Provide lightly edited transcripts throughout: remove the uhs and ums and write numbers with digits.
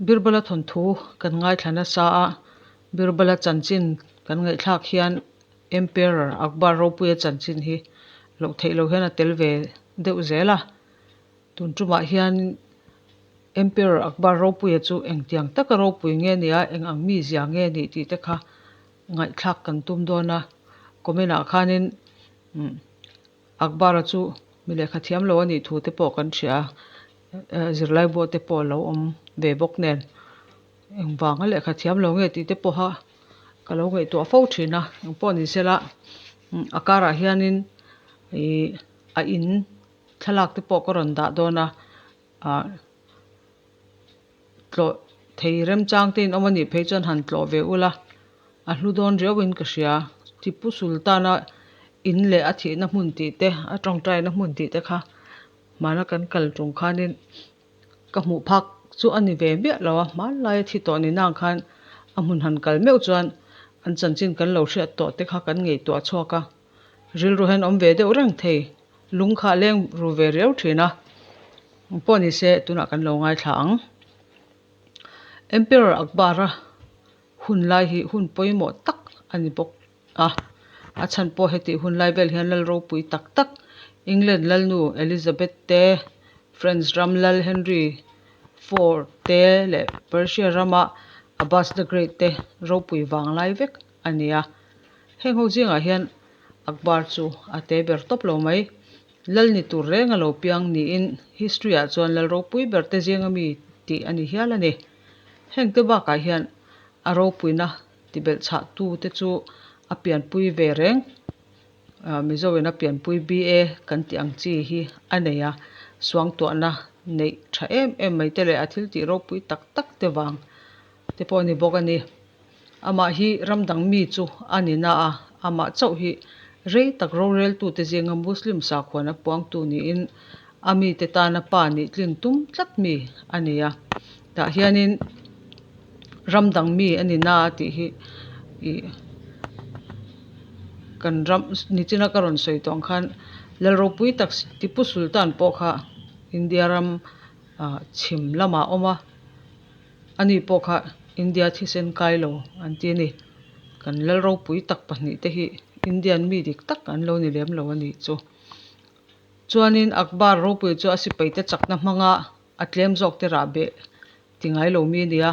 Birbala thawnthu kan ngaithla nasa a, Birbala chanchin kan ngaihthlak hian Emperor Akbar ropuia chanchin hi loh theih loh hian a tel ve deuh zel a. Tun tumah hian Emperor Akbar ropuia chu engtiang taka ropui nge nia, eng ang mizia nge nih tih te kha ngaihthlak kan tum dawn a. Comment ah khanin Akbar-a chu mi lehkha thiam lo a nih thu te pawh kan hria a, zirlai buah te pawh a lo awm ve bawk nen engvanga lehkha thiam lo nge tih te pawha ka lo ngaihtuah fo thin a, engpawh ni sela a karah hianin ih a in thlalak te pawh ka rawn dah dawn a ah tlawh thei remchang te in awm a nih phei chuan han tlawh ve ula a hlu dawn riau in ka hria Tipu Sultan-a in leh a thihna hmun tih te a tawngtaina hmun tih te kha hmana kan kal tum khanin ka hmuh phak chu a ni ve miah lo a hmanlai a thi tawh ni nang khan a hmun han kal meuh chuan an chanchin kan lo hriat tawh te kha kan ngaihtuah chhuak a rilru hian awm ve deuh reng thei lung kha a leng ru ve riau thin a pawh ni se tunah kan lo ngaithla ang Emperor Akbar-a hun lai hi hun pawimawh tak a ni bawk a, a chhan pawh hetih hun lai vel hian lal ropui tak tak England lalnu Elizabeth te, French ram lal Henry Four te leh Persia rama Abbas the Great te ropui vang lai vek a ni a. Heng ho zingah hian Akbar chu a te ber tawp lo mai. Lal ni tur reng a lo piang niin history ah chuan lal ropui ber te zinga mi tih a ni hial a ni. Heng te bakah hian a ropuina tibelh chhah tu te chu a pianpui ve reng. Mizo in a pianpui BA kan tih ang chi hi a nei a, suangtuahna neih tha em em mai te leh a thil tih ropui tak tak te vang te pawh a ni bawk a ni. Amah hi ram dang mi chu a ni na a, amah chauh hi rei tak roreltute zinga Muslim sakhuana puangtu niin a mite tana pa nih tlin tum tlat mi a ni a. Tah hianin ram dang mi a ni na a tih hi ih kan ram nichina ka rawn sawi tawh ang khan Lalropui tak Tipu Sultan pawh kha India ram ah chhim lamah a awm a. Ani pawh kha India thisen kai lo an ti a ni. Kan lal ropui tak pahnihte hi Indian mi dik tak an lo ni lem lo a nih chu. Chuanin Akbar ropui chu a sipaite chakna hmanga a tlem zawk te rah beh ti ngai lo mi a ni a,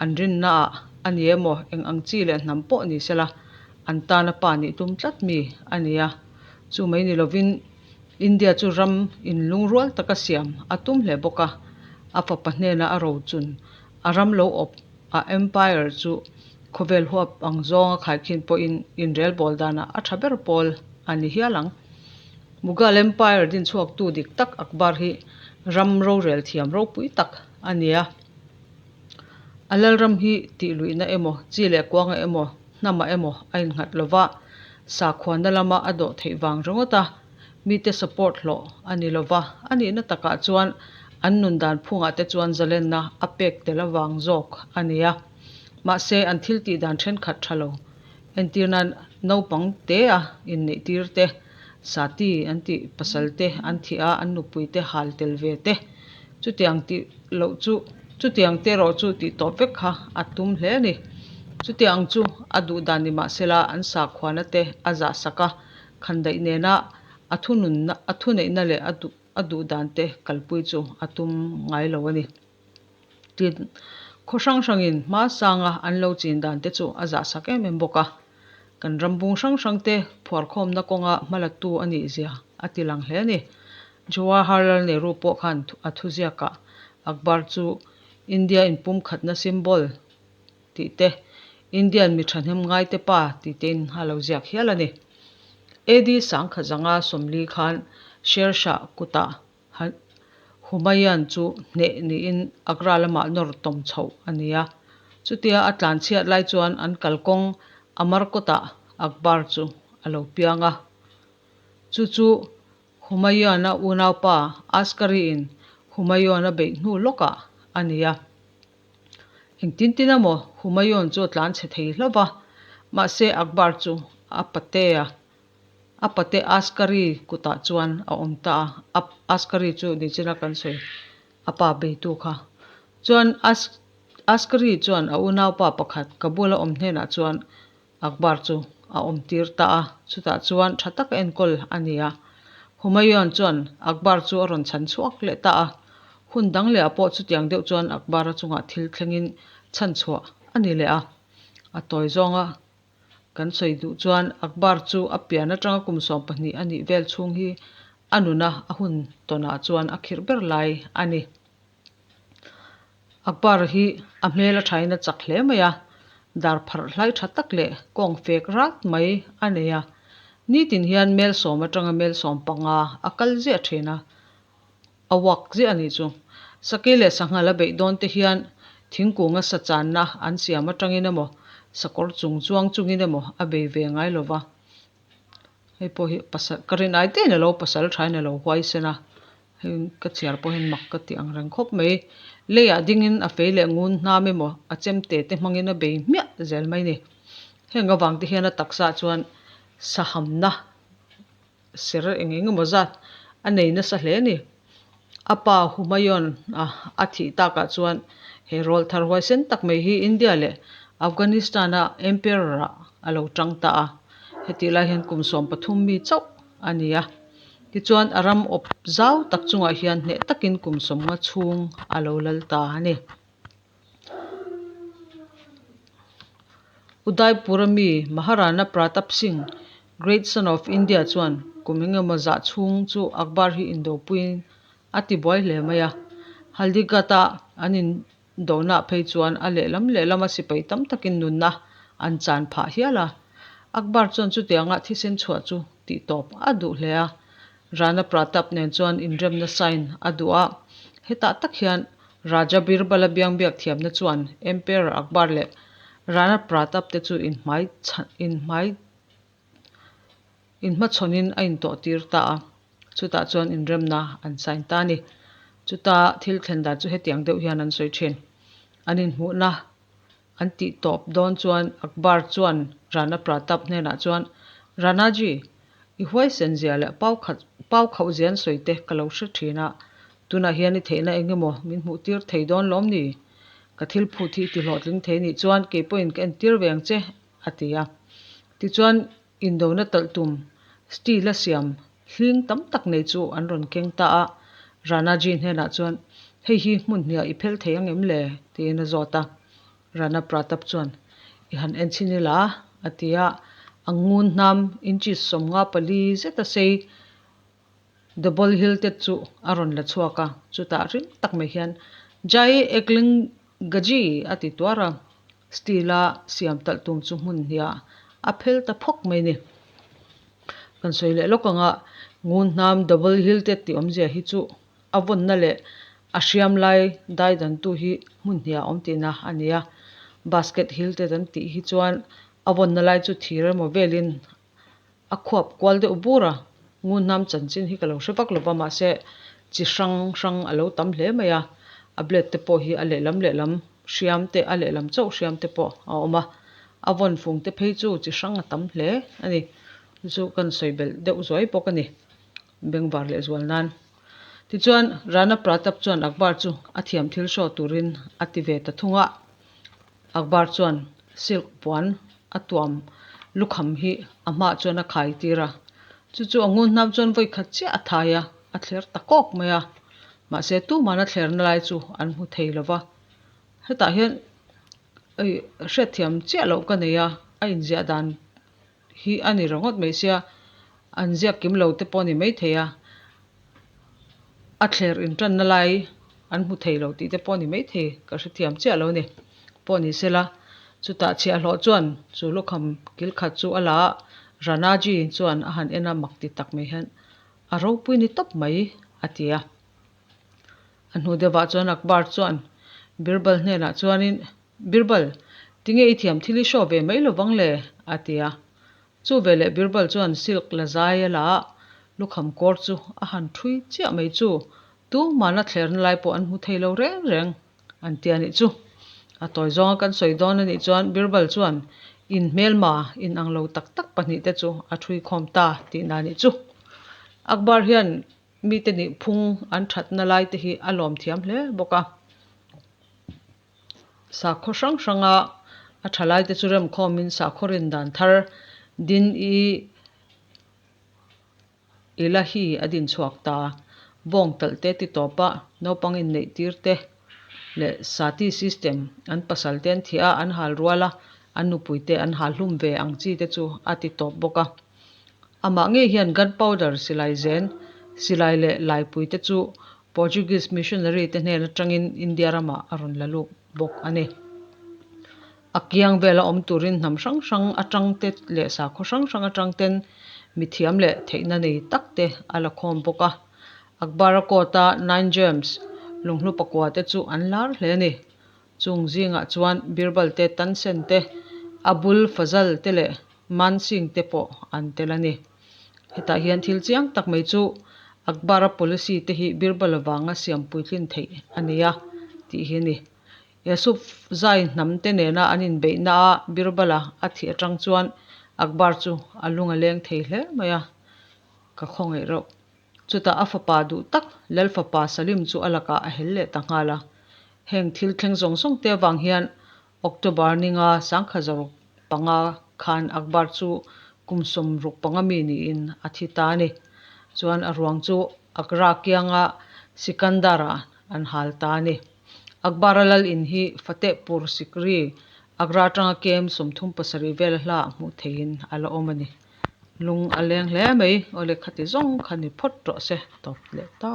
an rinna ah a ni emaw eng ang chi leh hnam pawh ni sela an tana pa nih tum tlat mi a ni a. Chu mai ni lovin India chu ram inlungrual taka siam a tum hle bawk a, a fapa hnena a rochun a ram lo awp a empire chu khawvel huap ang zawnga khaikhin pawhin inrelbawl danah a tha ber pawl a ni hial ang. Mughal Empire dinchhuaktu dik tak Akbar hi ram rorel thiam ropui tak a ni a. A lalram hi tihluihna emaw, chi leh kuanga emaw, hnamah emaw a innghat lova, sakhuana lama a dawh theih vang ringawt a, mite support hlawh a ni lova, a nihna takah chuan an nun dan phungah te chuan zalenna a pek tel avang zawk a ni a. Mahse, an thil tih dan thenkhat tha lo. Entir nan naupang te a inneih tir te, sati an tih pasal te an thih a, an nupui te hal tel ve te, chutiang tih loh chu chutiang te erawh chu tih tawp vek kha a tum hle a ni. Chutiang chu a duh dan ni mahsela an sakhuana te a zah sak a, khandaih nena a thununna a thuneihna leh a duh a duh dan te kalpui chu a tum ngai lo a ni. Tin, khaw hrang hrangin hma sanga an lo chin dan te chu a zah sak em em bawk a. Kan ram bung hrang hrang te phuarkhawmna kawnga hmalatu a nih zia a ti lang hle a ni. Jawaharlal Nehru pawh khan a thuziakah Akbar chu India inpumkhatna symbol tih te, Indian mi thahnem ngaite pa tih tein a lo ziak hial a ni. AD 1050 khan Sher Shah kutah Humayun chu hneh niin Agra lamah nawr tawm chhoh a ni a. Chutia a tlanchhiat lai chuan an kalkawng Amarkot-ah Akbar chu a lo piang a. Chu chu Humayun-a unaupa Askari-in Humayun-a beih hnu lawkah a ni a. Engtin tin emaw Humayun chu a tlanchhe thei hlauh va, mahse Akbar chu a patea A pate Askari kutah chuan a awm ta a, Askari chu nichina kan sawi a pa beitu kha. Chuan As. Askari chuan a unaupa pakhat Kabul-a awm hnenah chuan Akbar chu a awmtir ta a, chutah chuan tha taka enkawl a ni a. Humayun chuan Akbar chu a rawn chhan chhuak leh ta a. Hun dang lehah pawh chutiang deuh chuan Akbar-a chungah thil thlengin chhan chhuah a ni leh a. A tawi zawnga kan sawi duh chuan Akbar chu a pian atanga kum 12 a nih vel chhung hi a nuna a hun tawnah chuan a khirh ber lai a ni. Akbar hi a hmel a thain a chak hle mai a, dar pharh hlai tha tak leh kawng fek rat mai a nei a. Nitin hian mel sawm atanga mel 15 a kal ziah thin a, a walk ziah a nih chu. Sakei leh sanghal a beih dawn te hian thingkunga sa channa an siam atangin emaw, sakawr chung chuang chungin emaw a bei ve ngai lo va. Hei pawh hi pasal ka rin ai te in alo pasal tha in alo huaisen a, hei ka chhiar pawh hian mak ka tih ang reng khawp mai. Leiah dingin a fei leh ngun hnam emaw a chem te te hmangin a bei hmiah zel mai ni. Heng avang te hian a taksa chuan sahamna ser eng eng emaw zat a nei nasa hle a ni. A pa Humayun a a thih takah chuan he rawl thar huaisen tak mai hi India leh Afghanistan-a emperor-ah a lo tang ta a. Hetih lai hian kum 13 mi chauh a ni a. Tichuan a ram awp zau tak chungah hian hneh takin kum 50 chhung a lo lal ta a ni. Udaipur-a mi Maharana Pratap Singh, Great Son of India chuan kum engemaw zah chhung chu Akbar hi indopuiin a ti buai hle mai a. Haldighat-a an indonaah phei chuan a lehlam lehlama sipai tam takin nunna an chan phah hial a. Akbar chuan chutianga thisen chhuah chu tihtawp a duh hle a. Rana Pratap nen chuan inremna sign a duh a. Hetah tak hian Raja Birbal-a biangbiak thiamna chuan Emperor Akbar leh Rana Pratap te chu inhmai inhmai inhmachhawnin a intawhtir ta a, chutah chuan inremna an sign ta a ni. Chuta thil thlen dan chu hetiang deuh hian an sawi thin. An inhmuhna an tih tawp dawn chuan Akbar chuan Rana Pratap hnenah chuan, Ranaji, i huaisen zia leh pau khat pau khauh zia an sawi te ka lo hre thin a, tunah hian i theihna eng emaw min hmuh tir thei dawn lawm ni? Ka thil phut hi i ti hlawhtling thei nih chuan kei pawhin ka entir ve ang che, a ti a. Tichuan Indona talh tum steel a siam hling tam tak nei chu an rawn keng ta a, Rana ji hnenah chuan, Hei hi hmun hniah i phel thei ang em le? tiin a zawt a. Rana Pratap chuan, I han en chhin ila, a ti a, a ngun hnam inches 54 zeta sei Double hill te chu a rawn la chhuak a, chutah ring tak mai hian, Jai Ekling Gaji! a ti tuar a, steel-a siam talh tum chu hmun hniah a phel ta phawk mai ni. Kan sawi leh lawk ang a, ngun hnam double hill te tih awmzia hi chu a vawnna leh a hriam lai dai dantu hi hmun hniah a awm tihna a ni a, basket hill te kan tih hi chuan a vawnna lai chu thir emaw velin A khuap kual deuh bur a, ngunhnam chanchin hi ka lo hre vak lo va, mahse chi hrang hrang a lo tam hle mai a, a blade te pawh hi a lehlam lehlam hriam te a lehlam chauh hriam te pawh a awm a, a vawn fung te phei chu chi hrang a tam hle a ni, chu chu kan sawi belh deuh zuai bawk a ni, bengvar leh zual nan. Tichuan Rana Pratap chuan Akbar chu a thiam thil hraw turin a ti ve ta thung a. Akbar chuan silk puan a tuam lukham hi a hmaah chuan a khai tir a, chu chu a ngun hnam chuan vawi khat chiah a thai a, a thler ta kawk mai a, mahse tuman a thlerna lai chu an hmu thei lo va, hetah hian hriatthiam chiah loh ka nei a, a inziah dan hi a ni ringawt mai sia, an ziak kim lo te pawh a ni maithei a, a thler intanna lai an hmu thei lo tih te pawh a ni maithei ka hrethiam chiah lo a ni pawh ni sela chutah chhiahhlawh chuan chu lukham kil khat chu a la a, Ranaji chuan a han en a mak ti tak mai hian a ropui ni tawp mai a ti a. A hnu deuhah chuan Akbar chuan Birbal hnenah chuanin Birbal, tinge i thiam thil i hraw ve mai lovang le? a ti a. Chu veleh Birbal chuan silk la zai a la a, lukham kawr chu a han ṭhui chiah mai chu tumahna thlerna lai pawh an hmu thei lo reng reng an ti a nih chu. A tawi zawnga kan sawi dawn a nih chuan Birbal chuan in hmelma in ang lo tak tak pahnihte chu a ṭhui khawm ta tihna a nih chu. Akbar hian mite nih phung an ṭhatna laite hi a lawm thiam hle bawk a. Sakhaw hrang hranga a thalaite chu remkhawmin sakhaw rin dan thar Din-i Ilahi a din chhuak ta. Bawng talh te ti tawp a, naupang inneih tir te leh sati system an pasal te an thiah a, an hal rual a, an nupui te an hal hlum ve ang chi te chu a ti tawp bawk a. Amah ngei hian gunpowder silai zen, silai leh laipui te chu Portuguese missionary te hnen atangin India ramah a rawn la lut bawk a ni. A kiang vela awm turin hnam hrang hrang atang te leh sakhaw hrang hrang atang ten mithiam leh theihna nei tak te a la khawm bawk a. Akbar-a court-a Nine Gems lunghlu pakua te chu an lar hle a ni. Chung zingah chuan Birbal te, Tansen te, Abul Fazal te leh Man Singh te pawh an tel a ni. Hetah hian thil chiang tak mai chu Akbar-a policy te hi Birbal avanga siam puitlin theih a ni a tih hi a ni. Yusuf Zai hnam te nena an inbeihna a Birbal-a a thih atang chuan Akbar chu a lung a leng thei hle mai a, ka khawngaih reuh. Chutah a fapa duh tak Lal fapa Salim chu a lakah a hel leh ta nghal a. Heng thil thleng zawng zawng te avang hian October ninga sangkha zaruk panga khan Akbar chu kum 60 panga mi niin a thi ta a ni. Chuan a ruang chu Agra kianga Sikandar-ah an hal ta a ni. Akbar-a lal in hi Fatehpur Sikri, Agra atanga KM 37 vel a hlaah hmuh theihin a la awm a ni. Lung a leng hle mai. Awle khati zawng kha ni phawt rawh se tawp leh ta.